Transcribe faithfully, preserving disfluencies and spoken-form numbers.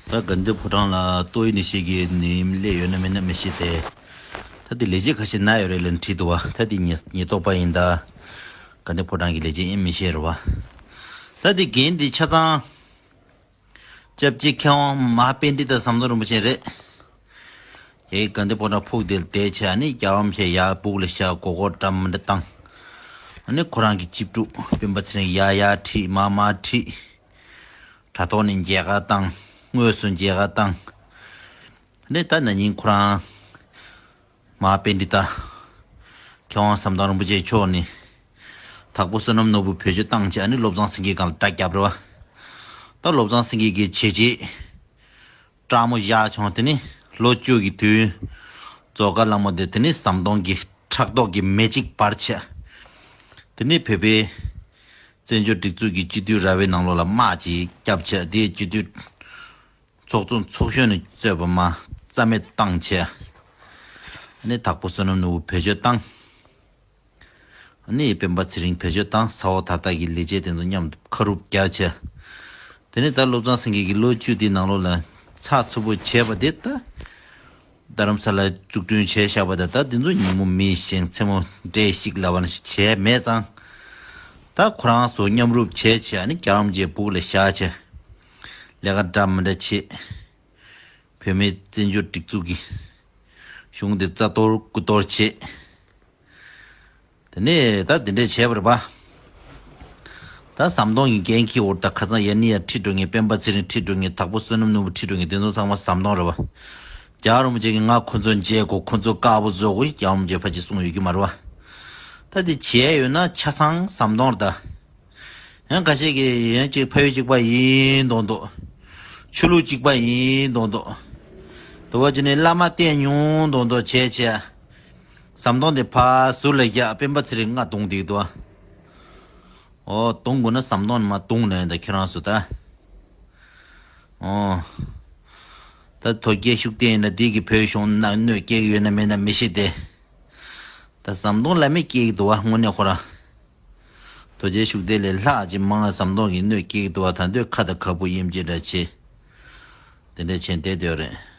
ད་དགའ་ལྡན་ཕོ་བྲང་ལ་ཏོག་དབྱིབས་ནད་གཞི་གི་ནད་ཡམས་སླེབས་ཡོད་ན་མེད་ན་མི་ཤེས་ཏེ། ད་དེ་ལས་བྱེད་ཁ་ཤས་ན་ཡོད་རེད་ལབ་བྲིས་འདུག་བ། ད་དེ་ཉེན་ཉེན་རྟོག་པ་ཡིན་ད། དགའ་ལྡན་ཕོ་བྲང་གི་ལས་བྱེད་ཡིན་མི་ཤེས་རེད་བ། ད་དེ་འགན་དེ་ཆ་ཚང་སྐྱབས་རྗེ་མཁས་དབང་མ་ཧཱ་པཎྜི་ཏ་ཟམ་གདོང་རིན་པོ་ཆེ་རེད། དེ་དགའ་ལྡན་ཕོ་བྲང་ཕུག་དེར་བསྡད་བྱས་ནི་རྒྱལ་བ་རིན་པོ་ཆེ་ཡར་སྦུག་ལ་བཞག་མགོ་སྐོར་འདྲ་མི་འདྲ་བཏང་། ཨ་ནི་ཁོ་རང་གི་གཅེས་ཕྲུག་སྤེན་པ་ཚེ་རིང་ཡར་ཡར་ཁྲིད་མར་མར་ཁྲིད། དྲ་ཐོག་ནས་མཇལ་ཁ་བཏང་། དངོས་སུ་མཇལ་ཁ་བཏང་། ཨ་ནི་ད་ན་ནིང་ཁོ་རང་མ་ཧཱ་པཎྜི་ཏ་མཁས་དབང་ཟམ་གདོང་རིན་པོ་ཆེ་མཆོག་ནས་དྭགས་པོ་བསོད་ནམས་ནོར་བུ་བེད་སྤྱོད་བཏང་བྱས་ཨ་ནི་བློ་བཟང་སེང་གེ་སྒང་ལ་སྒྲ་བརྒྱབ་རེད་བ། ད་བློ་བཟང་སེང་གེ་གིས་བྱས་རྗེས་སྤྲང་མོ་བཞག་བྱུང་། དེ་ནི་ལོ་བཅུ་གི་དུས་རྫོགས་མཁན་ལྷ་མོ་དེ་དེ་ནི་ཟམ་གདོང་གི་ཕྲག་དོག་གི་མེ་ལྕེ་འབར་བྱས། དེ་ནི་བོད་པའི་བཙན་བྱོལ་སྒྲིག་འཛུགས་ཀྱི་སྤྱི་འཐུས་ར་བའི་ནང་ལོགས་ལ་དམག་ཅིག་བརྒྱབ་བྱས་དེ་སྤྱི་འཐུས་ཚོགས་གཙོ་ཚོགས་གཞོན་ནས་གཙོས་པ་མ་རྩ་མེད་བཏང་བྱས། ཨ་ནི་དྭགས་པོ་བསོད་ནམས་ནོར་བུ་བེད་སྤྱོད་བཏང་། ཨ་ནི་སྤེན་པ་ཚེ་རིང་བེད་སྤྱོད་བཏང་། ས་འོག་དར་ཐག་གི་ལས་བྱེད་དེ་ཚོ་མཉམ་དུ་ཁ་རུབ་རྒྱག་བྱས། དེ་ནས་ད་བློ་བཟང་སེང་གེ་གི་ལོ་བཅུ་དེའི་ནང་ལོགས་ལ་ཚགས་ཚུད་པོ་བྱས་པ་དེ་ད་རྡ་རམ་ས་ལ་འཛུགས་སྐྲུན་བྱས་བཞག་པ་དང་ད་དེ་ཚོ་ཉིན་མོ་མི་བཞིན་མཚན་མོ་འདྲེ་ཞིག་ལབ་པ་ནང་བཞིན་བྱས་མེད་ཙང་། ད་ཁོ་རང་ཚོ་མཉམ་རུབ་བྱས་བྱས་ཨ་ནི་རྒྱལ་བ་རིན་པོ་ཆེ་སྦུག་ལ་བཞག་བྱས། ལས་ཀ་འདྲ་མི་འདྲ་བྱེད། བོད་མིའི་བཙན་བྱོལ་སྒྲིག་འཛུགས་ཀྱི་གཞུང་དེ་རྩ་གཏོར་རྐུ་གཏོར་བྱེད། དེ་ནས་ད་དེ་འདྲས་བྱས་པ་རེད་པ། ད་ཟམ་གདོང་གི་འགན་འཁྱེར་འོག་ད་ཁ་སང་ཡ་ནི་ཡ་ཁྲིད་འགྲོ་མཁན་སྤེན་པ་ཚེ་རིང་ཁྲིད་འགྲོ་མཁན་དྭགས་པོ་བསོད་ནམས་ནོར་བུ་ཁྲིད་འགྲོ་མཁན་དེ་ཚོ་ཚང་མ་ཟམ་གདོང་རེད་པ། རྒྱལ་བ་རིན་པོ་ཆེ་གིས་ང་ཁོ་ཚོ་མཇལ་དགོས། ཁོ་ཚོ་དཀར་པོ་བཟོ་དགོས་རྒྱལ་བ་རིན་པོ་ཆེ་ཕལ་ཆེར་གསུངས་ཡོད་ཀྱི་མ་རེད་པ། ད་དེ་བྱས་ཡོད་ན་ཆ་ཚང་ཟམ་གདོང་རེད་ད། ཡང་ཁ་ཤས་ཀྱིས་ཡང་ཅིག་ཕ་ཡུལ་གཅིག་པ་ཡིན་མདོག་མདོག་ཆོས་ལུགས་གཅིག་པ་ཡིན་མདོག་མདོག་དུ་བ་ཅི་ནས་བླ་མ་བསྟེན་མྱོང་མདོག་མདོག་བྱས་བྱས། ཟམ་གདོང་དེ་ཕར་ཟུར་ལ་བཞག་སྤེན་པ་ཚེ་རིང་ང་གདོང་འདེགས་འདུག་ཨ། ཨོ་གདོང་དགོས་ན་ཟམ་གདོང་ནས་མར་གདོང་ནས་ད་ཁྱེད་རང་ཚོ་ད། ཨོ། ད་དོལ་རྒྱལ་ཤུགས་ལྡན་ཡིན་ན་འདི་གི་བོད་གཞུང་ནང་གནོད་སྐྱེལ་གྱི་ཡོད་ན་མེད་ན་མི་ཤེས་ཏེ། ད་ཟམ་གདོང་ལ་མི་སྐྱེལ་གྱི་འདུག་བ་དངོས་གནས་ཁོ་རང་། དོལ་རྒྱལ་ཤུགས་ལྡན་ལས་ལྷག་ཅིག་མང་བ་ཟམ་གདོང་གིས་གནོད་སྐྱེལ་གྱི་འདུག་བ། ད་འདོད་ཁ་དང་ཁ་སྤུ་དབྱེ་འབྱེད་འདྲ་བྱེད། དེ་འདྲ་བྱེད་བསྡད་ཡོད་རེད།